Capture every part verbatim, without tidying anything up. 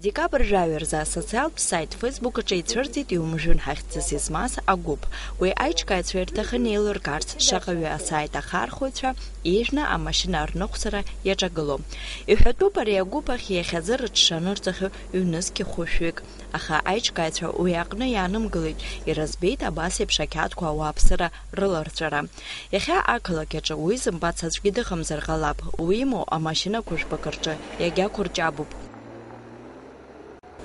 Декабр жәаҩа рзы асоциалтә саит Facebook аҿы ицәырҵит иумжәын ҳахьӡыс измаз агәыԥ. Уи аиҿкааҩцәа ирҭахын еилыргарц, шаҟаҩы асаит ахархәаҩцәа ижәны амашьына рныҟәцара иаҿагыло. Иҳәатәуп ари агәыԥ ахь иахьазы рыҽшанырҵахьоу ҩнызқь хәышәҩык. Аха аиҿкааҩцәа уи аҟны иаанымгылеит, ирыӡбеит абас еиԥш ақьаадқәа ауааԥсыра рыларҵәара. Иахьа ақалақь аҿы уи зымбац аӡәгьы дыҟамзар ҟалап, уимоу амашьынақәа жәпакы рҿы иагьақәырҷабуп.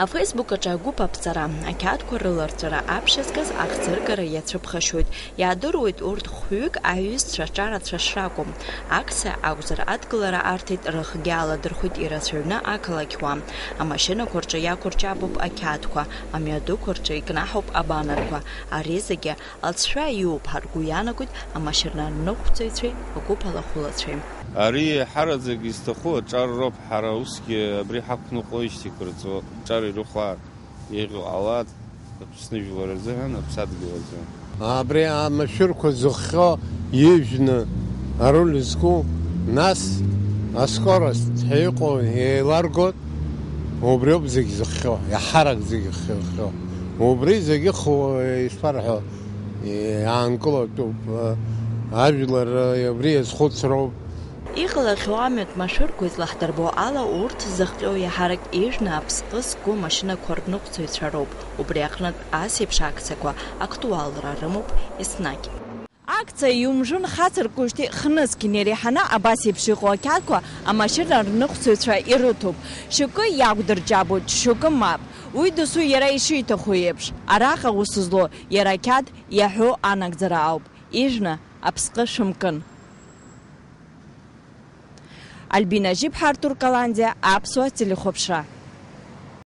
Афейсбук аҿы агәыԥ аԥҵара, ақьаадқәа рыларҵәара аԥшьызгаз ахӡыргара иацәыԥхашьоит. Иаадыруеит урҭ хәҩык аиҩызцәа ҿарацәа шракәым. Акциа акәзар, адгылара арҭеит, рыхгьы аладырхәит ирацәаҩны ақалақьуаа. Амашьынақәа рҿы иақәырҷабуп ақьаадқәа, амҩадуқәа рҿы икнаҳауп абанерқәа. Ари зегьы Алҵшәа иоуп, ҳаргәы иаанагоит амашьына рныҟәцаҩцәеи агәыԥ алахәылацәеи. Ари еиҳараӡак изҭаху аҿар роуп, ҳара усгьы абри ҳақәныҟәоижьҭеи кырҵуа аҿар ирыхәаар, еиӷьу ҟалааит Аԥсны жәлар рзыҳәан, аԥсадгьыл азы. Абри амашәырқәа зыхҟьо ижәны аруль зку, нас аскорост ҳәа иҟоу еиларгоит, убриоуп зегь зыхҟьо, иаҳарак зегь зыхҟьо. Убри зегьы ху-, ишԥарҳәо, иаанкылатәуп, ажәлар абри иазхәыцроуп. Иҟалахьоу амҩатә машәырқәа излаҳдырбо ала, урҭ зыхҟьо иаҳарак ижәны аԥсҟы зку машьынақәа рныҟәцаҩцәа роуп. Убри аҟнытә ас еиԥш акциақәа актуалра рымоуп еснагь. Акциа иумжәын хацыркуижьҭеи хнызқь инареиҳаны абас еиԥш иҟоу ақьаадқәа амашьына рныҟәцаҩцәа ирыҭоуп. Шьоукы иақәдырҷабоит, шьоукы мап. Уи досу иара ишиҭаху еиԥш, араҟа ус злоу иара ақьаад иаҳәо анагӡара ауп, ижәны аԥсҟы шәымкын. Альбина Жьыԥҳа, Артур Каландиа, Аԥсуа телехәаԥшра.